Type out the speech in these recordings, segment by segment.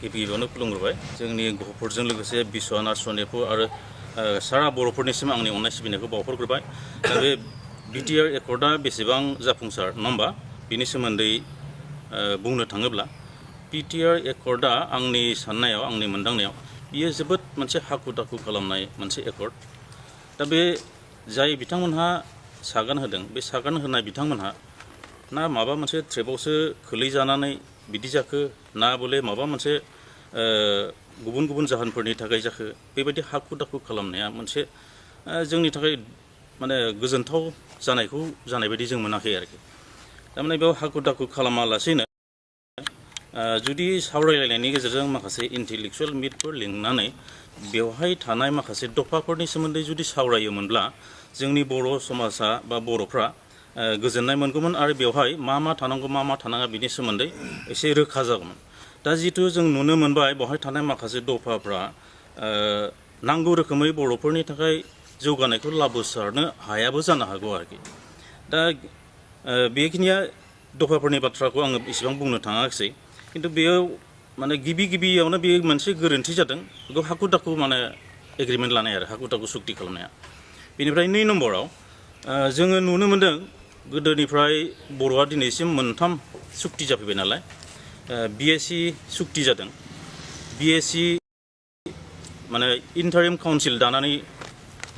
गिबियावनो खुलुमग्रोबाय जोंनि गथ'फोरजों लोगोसे बिश्वनाथ सनितपुर आरो सारा बर'फोरनिसिम आंनि अननाय सिबिनायखौ बावहरग्रोबाय दा बे BTR एकर्डआ बेसेबां जाफुंसार नङा होमबा बिनि सोमोन्दै बुंनो थाङोब्ला BTR एकर्डआ आंनि साननायाव आंनि मोनदांनायाव बियो जोबोद मोनसे हाखु दाखु खालामनाय मोनसे एकर्ड दा बे जाय बिथांमोनहा सागान होदों बे सागान होनाय बिथांमोनहा ना माबा मोनसे ट्रेपआवसो खोलैजानानै बिदि जाखो ना बले माबा मोनसे गुबुन गुबुन जाहोनफोरनि थाखाय जाखो बेबायदि हाखु दाखु खालामनाया मोनसे जोंनि थाखाय माने गोजोनथाव जानाय बायदि जों मोनाखै आरोखि थारमाने बेयाव हाखु दाखु खालामालासेनो जुदि सावरायलायनायनि गेजेरजों माखासे इन्टेलेक्चुवेल मिटफोर लिंनानै बेवहाय थानाय माखासे दफाफोरनि सोमोन्दै जुदि सावरायोमोनब्ला जोंनि बर' समाजा बा बर'फ्रा गोजोननाय मोनगौमोन आरो बेवहाय मा थानांगौ मा थानाङा बिनि सोमोन्दै एसे रोखा जागौमोन दा जितु जों नुनो मोनबाय बेवहाय थानाय माखासे दफाफ्रा नांगौ रोखोमै बर'फोरनि थाखाय जौगानायखौ लाबोसारनो हायाबो जानो हागौ आरोखि दा बेखिनिया दफाफोरनि बाथ्राखौ आङो इसेबां बुंनो थाङाखिसै किन्तु बेयाव माने गिबियावनो बे मोनसे गोरोन्थि जादों बेखौ हाखु दाखु माने एग्रिमेन्ट लानाय आरो हाखु दाखु सुक्ति खालामनाया बेनिफ्राय 2 नम्बराव जोङो नुनो मोनदों गोदोनिफ्राय बर'आ दिनैसिम 3 सुक्ति जाफैबाय नालाय BSc सुक्ति जादों BSc माने इन्टारिम काउन्सिल दानानै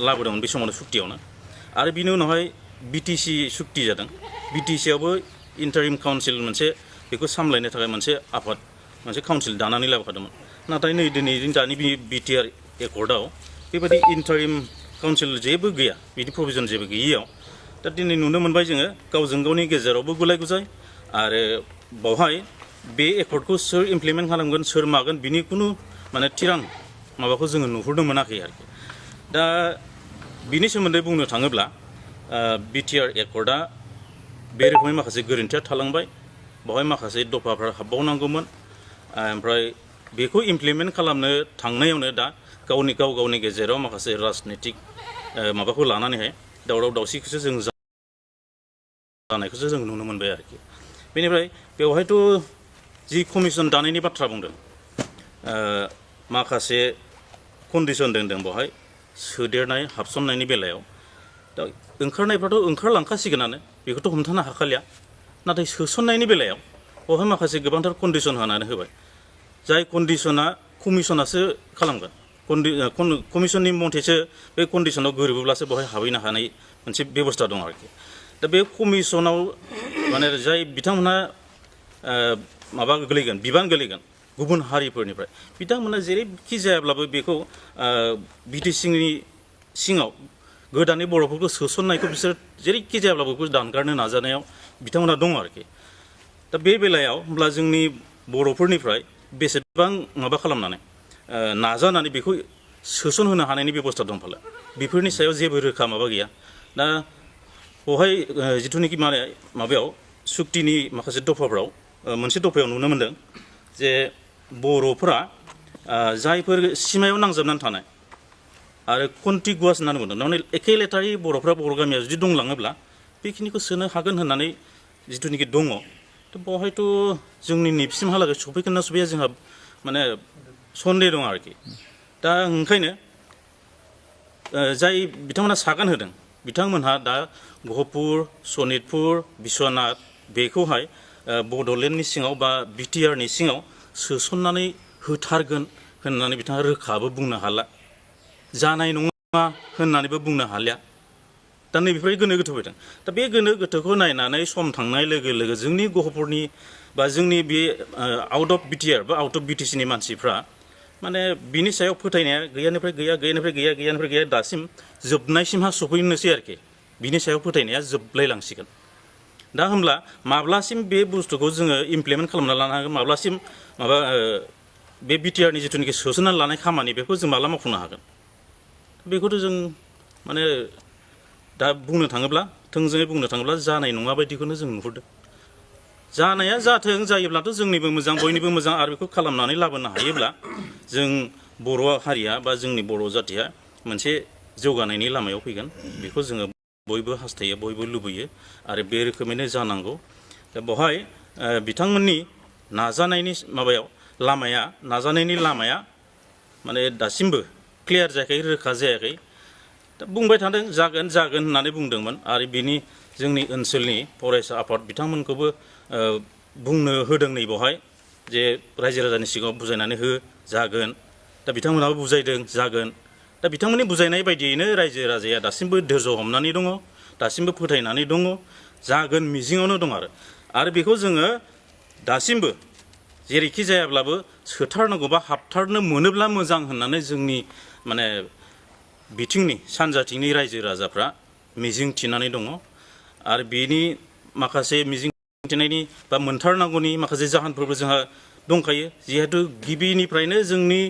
लाबोदोंमोन बे समावनो सुक्तियावनो आरो बिनि उनावहाय BTC सुक्ति जादों BTC आवबो इन्टारिम काउन्सिल मोनसे बेखौ सामलायनो थाखाय मोनसे आफाद मोनसे काउन्सिल दानानै लाबोखादोंमोन नाथाय नै दिनै दानि BTR एकर्डआव बेबायदि इन्टारिम काउन्सिल जेबो गैया बिदि प्रभिजन जेबो गैयियाव दा दिनै नुनो मोनबाय जोङो गावजों गावनि गेजेरावबो गुलाय गुजाय आरो बावहाय बे एकर्डखौ सोर इमप्लिमेन्ट खालामगोन सोर मागोन बिनि खुनु माने थिरां माबाखौ जोङो नुहुरनो मोनाखै आरोखि दा बिनि सोमोन्दै बुंनो थाङोब्ला BTR एकर्डआ बे रोखोमै माखासे गोरोन्थिया थालांबाय बावहाय माखासे दफाफोर हाबबावनांगौमोन ओमफ्राय बेखौ इमप्लिमेन्ट खालामनो थांनायावनो दा गावनि गेजेराव माखासे राजनितिक माबाखौ लानानैहाय दावराव दावसिखौसो जों जानायखौसो जों नुनो मोनबाय आरोखि बेनिफ्राय बेवहायथ' जि कमिसन दानायनि बाथ्रा बुंदों माखासे कन्डिसन दोनदों बेवहाय सोदेरनाय हाबसननायनि बेलायाव दा ओंखारनायफ्राथ' ओंखारलांखासिगोनानो बेखौथ' हमथानो हाखालिया नाथाय सोसननायनि बेलायाव बेवहाय माखासे गोबांथार कन्डिसन होनानै होबाय जाय कन्डिसना कमिसनासो खालामगोन कमिसननि मथेसो बे कन्डिसनाव गोरोबोब्लासो बेवहाय हाबहैनो हानाय मोनसे बेबस्था दं आरोखि दा बे कमिसनाव माने जाय बिथांमोनहा माबा गोलैगोन बिबान गोलैगोन गुबुन हारिफोरनिफ्राय बिथांमोना जेरैखि जायाब्लाबो बेखौ BTCनि सिङाव गोदानै बर'फोरखौ सोसननायखौ बिसोर जेरैखि जायाब्लाबो बेखौ दानगारनो नाजानायाव बिथांमोना दं आरोखि दा बे बेलायाव होमब्ला जोंनि बर'फोरनिफ्राय बेसेबां माबा खालामनानै नाजानानै बेखौ सोसनहोनो हानायनि बेबस्था दंफाले बेफोरनि सायाव जेबो रोखा माबा गैया दा बेवहाय जिथुनिखि माबायाव सुक्तिनि माखासे दफाफ्राव मोनसे दफायाव नुनो मोनदों जे बर'फोरा जायफोर सिमायाव नांजाबनानै थानाय आरो कन्टिगुवास होननानै बुंदों थारमाने एखे लेथारै बर'फ्रा बर' गामियाव जुदि दंलाङोब्ला बेखिनिखौ सोनो हागोन होननानै जिथुनिखि दङ थ' बेवहायथ' जोंनि नैबेसिमहालागै सफैगोन ना सफैया जोंहा माने सन्देह दं आरोखि दा ओंखायनो जाय बिथांमोना सागान होदों बिथांमोनहा दा गहपुर सनितपुर बिश्वनाथ बेखौहाय बड'लेण्डनि सिङाव बा BTRनि सिङाव सोसननानै होथारगोन होननानै बिथाङा रोखाबो बुंनो हाला जानाय नङा होननानैबो बुंनो हालिया दा नैबेफोर गोनो गोथो फैदों दा बे गोनो गोथोखौ नायनानै सम थांनाय लोगो लोगो जोंनि गहपुरनि बा जोंनि बे आउट अफ BTR बा आउट अफ BTCनि मानसिफ्रा माने बिनि सायाव फोथायनाया गैयानिफ्राय गैया दासिम जोबनायसिमहा सफैनोसै आरोखि बिनि सायाव फोथायनाया जोबलायलांसिगोन दा होमब्ला माब्लासिम बे बुस्थुखौ जोङो इमप्लिमेन्ट खालामना लानो हागोन माब्लासिम माबा बे BTRनि जिथुनिखि सोसननानै लानाय खामानि बेखौ जों माब्ला मावफुंनो हागोन बेखौथ' जों माने दा बुंनो थाङोब्ला थोंजोङै बुंनो थाङोब्ला जानाय नङा बायदिखौनो जों नुहुरदों जानाया जाथों जायोब्लाथ' जोंनिबो मोजां बयनिबो मोजां आरो बेखौ खालामनानै लाबोनो हायोब्ला जों बर' हारिया बा जोंनि बर' जाथिया मोनसे जौगानायनि लामायाव फैगोन बेखौ जोङो बयबो हास्थायो बयबो लुबैयो आरो बे रोखोमैनो जानांगौ दा बेवहाय बिथांमोननि नाजानायनि माबायाव लामाया नाजानायनि लामाया माने दासिमबो क्लियार जायाखै रोखा जायाखै दा बुंबाय थादों जागोन जागोन होननानै बुंदोंमोन आरो बिनि जोंनि ओनसोलनि फरायसा आफाद बिथांमोनखौबो बुंनो होदों नै बेवहाय जे रायजो राजानि सिगाङाव बुजायनानै हो जागोन दा बिथांमोनाबो बुजायदों जागोन दा बिथांमोननि बुजायनाय बायदियैनो रायजो राजाया दासिमबो धैर्य हमनानै दङ दासिमबो फोथायनानै दङ जागोन मिजिङावनो दं आरो बेखौ जोङो दासिमबो जेरैखि जायाब्लाबो सोथारनांगौ बा हाबथारनो मोनोब्ला मोजां होननानै जोंनि माने बिथिंनि सानजाथिंनि रायजो राजाफ्रा मिजिं थिनानै दङ आरो बेनि माखासे मिजिं थिनायनि बा मोनथारनांगौनि माखासे जाहोनफोरबो जोंहा दंखायो जिहेतु गिबिनिफ्रायनो जोंनि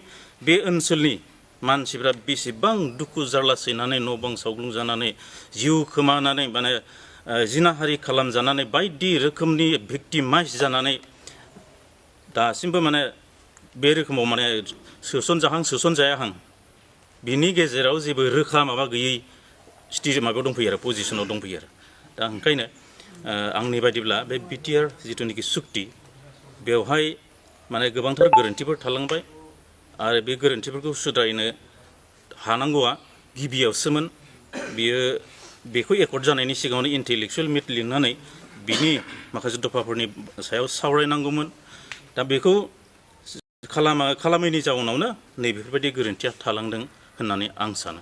बे ओनसोलनि मानसिफ्रा बेसेबां दुखु जारला सैनानै न' बां सावग्लुंजानानै जिउ खोमानानै माने जिनाहारि खालामजानानै बायदि रोखोमनि भिक्टिमाइज जानानै दासिमबो माने बे रोखोमाव माने सोसनजाहां सोसनजायाहां बिनि गेजेराव जेबो रोखा माबा गैयै माबायाव दंफैयो आरो पजिसनाव दंफैयो आरो दा ओंखायनो आंनि बायदिब्ला बे BTR जिथुनिखि सुक्ति बेवहाय माने गोबांथार गोरोन्थिफोर थालांबाय आरो बे गोरोन्थिफोरखौ सुद्रायनो हानांगौआ गिबियावसोमोन बियो बेखौ एकर्ड जानायनि सिगाङावनो इन्टेलेक्सुवेल मिट लिंनानै बिनि माखासे दफाफोरनि सायाव सावरायनांगौमोन दा बेखौ खालामैनि जाउनावनो नैबेफोरबायदि गोरोन्थिया थालांदों होननानै आं सानो